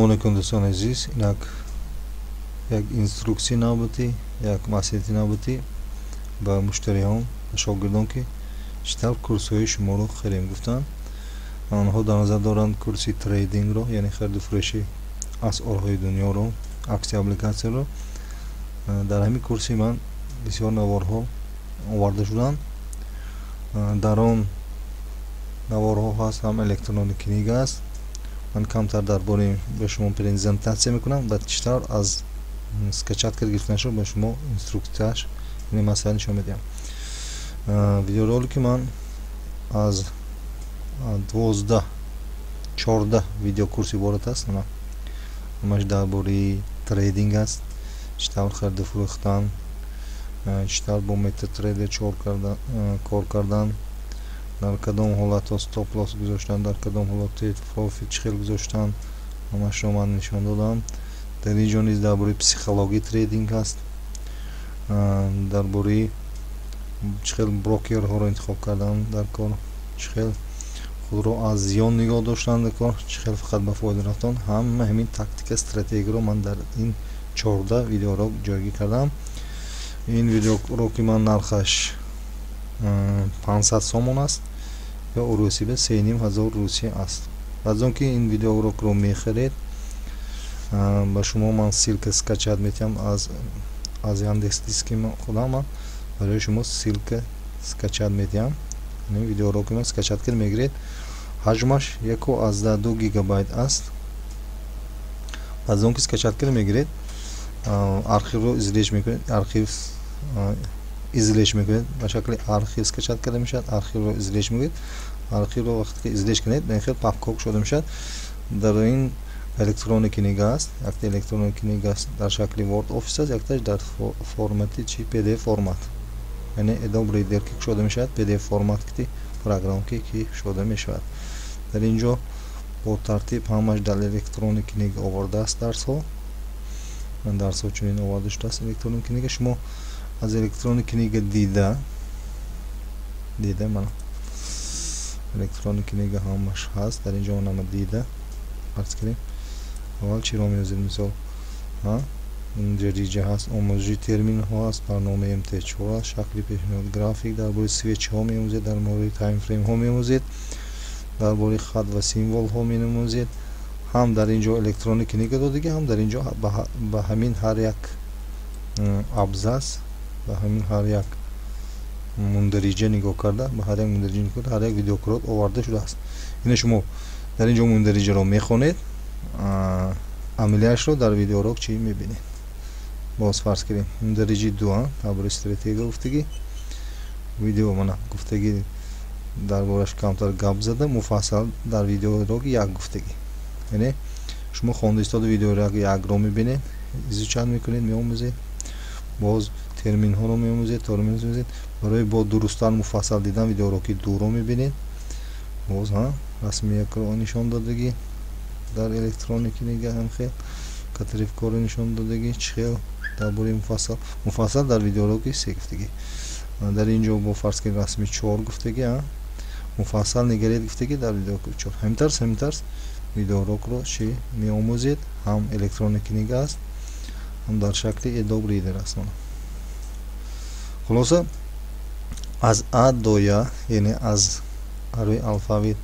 Салому алейкум, дӯстони азиз. Инак, як инструксияи навбатӣ, як маслиҳати навбатӣ ба муштариён, ба шогирдон, ки чӣ тавр курсҳои шуморо харем гуфтанд. Онҳо дар назар доранд курси трейдингро, яъне хариду фурӯши асъорҳои дунёро, аксия, облигатсияро. Дар ҳамин курси ман бисёр наворҳо оварда шуданд. Дар он наворҳо ҳаст, ҳам электронный книга аст. Ман камтар дар бораи ба шумо презентатсия мекунам ва чӣ тавр аз скачать кард гирифтанашро ба шумо инструксияш, яъне масъала нишон медиҳам. Видеоролики ман аз 12, 14 видеокурс иборат аст. Ҳамаш дар бораи трейдинг аст: чӣ тавр хариду фурӯхтан, чӣ тавр бо MetaTrader кор кардан, дар кадом ҳолатҳо стоп лосс гузоштан, дар кадом ҳолат профит чӣ хел гузоштан, ҳамашро ман нишон додам. Дар ин ҷо низ дар бораи психологияи трейдинг ҳаст, дар бораи чӣ хел брокерҳоро интихоб кардан дар кор, чӣ хел худро аз зиён нигоҳ доштан дар кор, чӣ хел фақат ба фоида рафтан. Ҳама ҳамин тактика, стратегияро ман дар ин 14 видеоурок ҷойгир кардам. Ин видеоуроки ман нархаш 500 сомон аст ё урусиба 3500 русия аст. Баъд аз он ки ин видеоурокро мехаред, ба шумо ман ссылка скачать метиҳам аз Яндекс Диски худам. Ман барои шумо ссылка скачать метиҳам. Ин видеоуроки ман скачать кард мегиред. Ҳаҷмаш 1,2 гигабайт аст. Баъд аз он ки скачать кард мегиред, архивро извлечь мекунед, архив извлечь мекунед, ба шакли архив скачать карда мешавад. Архивро извлечь мекунед. Архивро вақте ки извлечь кунед, ба ин хел папка кушода мешавад. Дар ин электронный книга аст. Якта электронный книга аст, дар шакли Word Office аст, якташ дар формати чи, PDF формат, яъне Adobe Reader ки кушода мешавад, PDF формат ки программки ки кушода мешавад. Дар ин ҷо бо тартиб ҳамаш дар электронный книга овардааст дарсҳо. Дарсҳо чунин оварда шудааст, электронный книга. Шумо аз электронный книга дида дида, мана, электронный книга ҳамаш ҳаст дар ин ҷо. Нама дида, фарз кунем, аввал чиро меёзед? Мисол, инҷа риҷа ҳаст, омӯзиши терминҳо ҳаст, барномаи МТ4 аст, шакли пешниҳод, график, дар бораи свечҳо меомӯзед, дар бораи таймфреймҳо меомӯзед, дар бораи хат ва символҳо меомӯзед. Ҳам дар ин ҷо электронный книга додагӣ, ҳам дар ин ҷо ба ҳамин ҳар як абзац, ба ҳамин ҳар як мундариҷа нигоҳ карда, ба ҳар як мундариҷа нигоҳ карда, ҳар як видеокурс оварда шудааст. Ина, шумо дар ин ҷо мундариҷаро мехонед, амалияшро дар видеоурок чӣ мебинед. Боз фарз кунем, мундариҷи ду дар бораи стратегия гуфтагӣ видео, мана, гуфтагӣ, дар бораш камтар гап зада, муфассал дар видеоуроки як гуфтагӣ. Яъне шумо хонда истода видеоуроки якро мебинед, изучать мекунед, меомӯзед, боз терминҳоро меомӯзед, термин меомӯзед. Барои бо дурусттар, муфассал дидан видеоуроки дуро мебинед. Боз расми якро нишон додагӣ дар электронный книга, ҳамхел катарифкоро нишон додагӣ, чӣ хел дар бораи муфассал, муфассал дар видеоуроки се гуфтагӣ. Дар ин ҷо бо, фарз кунед, расми чор гуфтагӣ, муфассал нигаред гуфтагӣ дар видеоуроки чор. Ҳамин тарз видеоурокро чӣ меомӯзед. Ҳам электронный книга аст, ҳам дар шакли Adobe Reader аст. Хулоса, аз а до я, яъне аз рӯи алфавит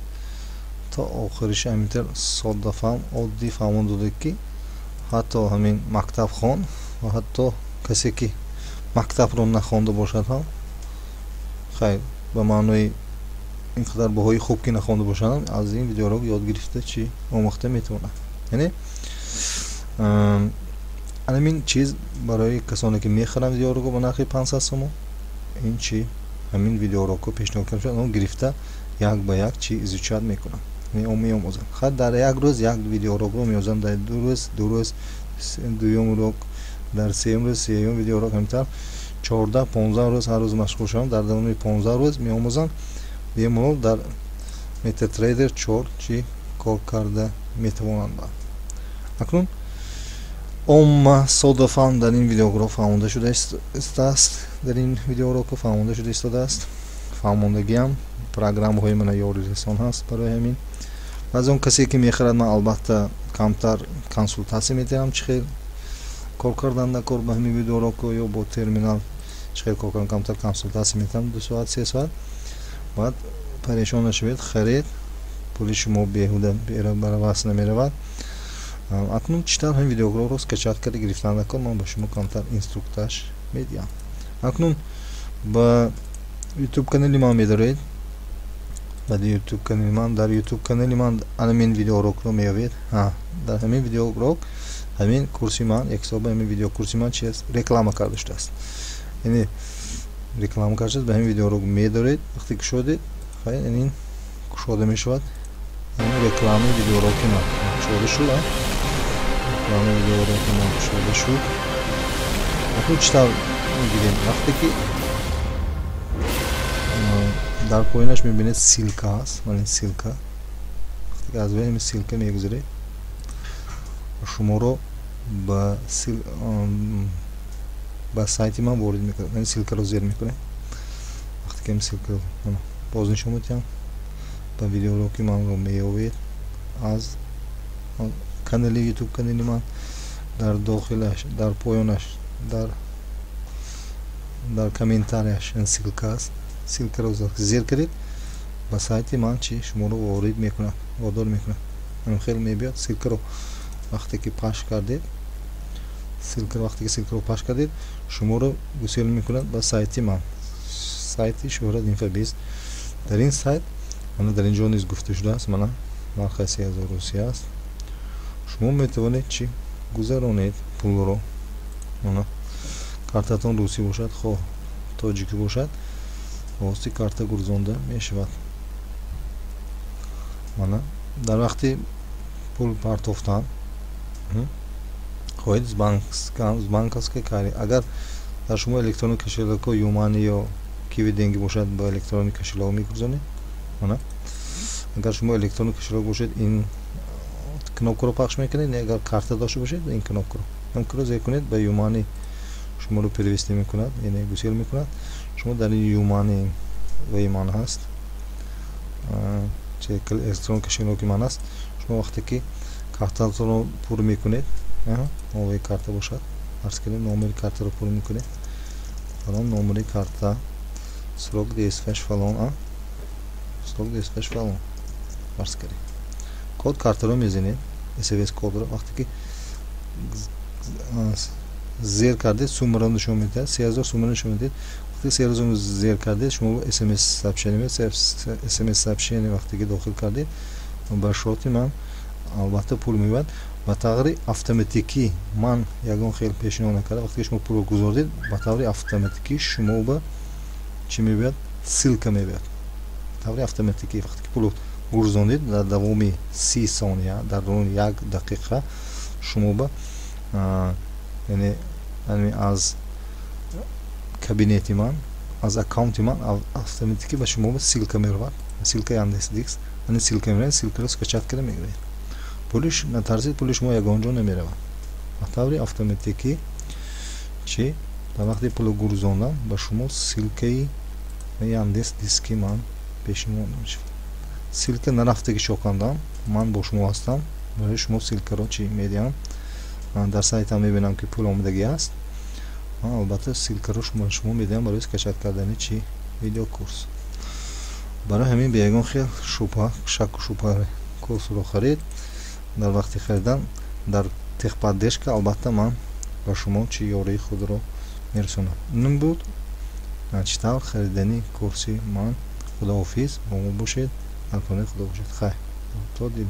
то охириш, ҳаминтар соддафаҳм, оддӣ фаҳмон дода, ки ҳатто ҳамин мактабхон ва ҳатто касе ки мактабро нахонда бошад ҳам, хайр, ба маънои ин қадар баҳои хуб ки нахонда бошад ҳам, аз ин видеоурок ёд гирифта, чӣ омӯхта метавонад. Яъне ҳамин чиз барои касоне ки мехаранд видеоурокро ба нархи 500 сомон, ин чи, ҳамин видеоурокҳо пешниҳод карда шуд. Онҳо гирифта, як ба як чи изучать мекунанд, меомӯзанд. Хайр, дар як рӯз як видеоурокро меомӯзанд, дар 2 рӯз 2 рӯз дуюм урок, дар сеюм рӯз сеюм видеоурок. Ҳаминтавр 14, 15 рӯз ҳар рӯз машғул шаванд, дар давоми 15 рӯз меомӯзанд, бемалол дар MetaTrader 4 чӣ кор карда метавонанд. Акнун омма, соддафаҳм дар ин видеоурок фаҳмонда шуда истааст, дар ин видеоурокҳо фаҳмонда шуда истодааст. Фаҳмондагиам программаҳои мана ёрирасон ҳаст. Барои ҳамин баъзе он касе ки мехарад, ман албатта Камтар консултатсия медиҳам, чӣ хел кор кардан дар кор ба ҳамин видеоурокҳо ё бо терминал чӣ хел кор кардан, камтар консултатсия медиҳам, 2 соат, 3 соат. Баъд парешон нашавед, харед, пули шумо беҳуда баравас намеравад. Акнун чӣ тавр ҳамин видеоурокро скачать карда гирифтан дар кор, ман ба шумо камтар инструктаж медиҳам. Акнун ба YouTube канали ман медоред. Баъди YouTube канали ман, дар YouTube канали ман ҳамин видеоурокро меёбед. Дар ҳамин видеоурок ҳамин курси ман, якҳисоба ҳамин видеокурси ман чи аст, реклама карда шудааст, яъне реклама карда шудааст. Ба ҳамин видеоурок медоред, вақте кушодед, ин кушода мешавад, рекламаи видеоуроки ман кушода шуд. Рекламаи видеоуроки ман кушода шуд. Акнун чӣ тавр мегирем? Вақте ки дар поёнаш мебинед, ссылка ҳаст, ман ин ссылка, вақте ки аз ҳамин ссылка мегузаред, шуморо ба сайти ман ворид мекунад. Ин ссылкаро зер мекунед. Вақте ки ин ссылкаро боз нишон медиҳам, ба видеоуроки манро меёбед аз канали YouTube канали ман. Дар дохилаш, дар поёнаш, дар комментарияш ин ссылка аст. Ссылкаро зер кардед, ба сайти ман чи шуморо ворид мекунад, водор мекунад. Ҳамин хел мебиёд. Ссылкаро вақте ки пахш кардед, ссылка, вақте ки ссылкаро пахш кардед, шуморо гусел мекунад ба сайти ман, сайти Шӯҳрат Инфобиз. Дар ин сайт, мана, дар ин ҷо низ гуфта шудааст, мана, нархи 3000 русия аст. Шумо метавонед чӣ гузаронед пулро, мана, картатон русӣ бошад, хоҳ тоҷикӣ бошад, воситаи карта гузаронда мешавад. Мана, дар вақти пул партофтан хоҳед с банковской карты, агар дар шумо электронный кошелёкҳо ЮMoney ё Киви Деньги бошад, ба электронный кошелёк мегузаронед. Мана, агар шумо электронный кошелёк бошед, ин кнопкаро пахш мекунед, агар карта дошта бошед, ин кнопкаро зер кунед, ба ЮMoney шуморо перевести мекунад, яъне гусел мекунад. Шумо дар ин ЮMoney ваи ман ҳаст, электронный кошелёки ман аст. Шумо вақте ки картатонро пур мекунед, номери карта бошад, фарз кунем, номери картаро пур мекунед, фалон номери карта, срок действияш фалон, срок действияш фалон, фарз кунем, код картаро мезанед, СМС кодро вақте ки зер кардед, суммаро нишон медиҳад, 3000 суммаро нишон медиҳад. Вақте 3000 зер кардед, шумо СМС сообщение, СМС сообщение вақте ки дохил кардед, ба шоти ман албатта пул меояд ба таври автоматикӣ. Ман ягон хел пешниҳод накарда. Вақте ки шумо пулро гузордед, ба таври автоматикӣ шумо ба чӣ мебиёд? Ссылка мебиёд таври автоматикӣ. Вақте ки пулро гузондед, дар давоми 30 сония, дар давоми як дақиқа шумо ба, яъне аз кабинети ман, аз аккаунти ман автоматикӣ ба шумо ссылка меравад, ссылка Яндекс Диск, ани ссылка меравад. Ссылкаро скачать карда мегиред. Пулиш, натарсид, пули шумо ягон ҷо намеравад. Ба таври автоматикӣ чӣ, дар вақти пулро гурзондан ба шумо ссылкаи Яндекс Диски ман пешниҳод мешавад. Ссылка нарафтаги шокандам, ман бо шумо ҳастам, барои шумо ссылкаро чӣ медиҳам. Дар сайтам мебинам, ки пул омадагӣ аст, ман албатта ссылкаро шумо медиҳам барои скачать кардани чӣ, видеокурс. Барои ҳамин бе ягон хел шубҳа, шакку шубҳа курсро харид. Дар вақти харидан дар техподдержка албатта ман ба шумо чӣ, ёрии худро мерасонам. Ин буд чӣ тавр харидани курси ман. Худоҳофиз, бо мо бошед, дар паноҳи Худо бошед. Хайр, то дид.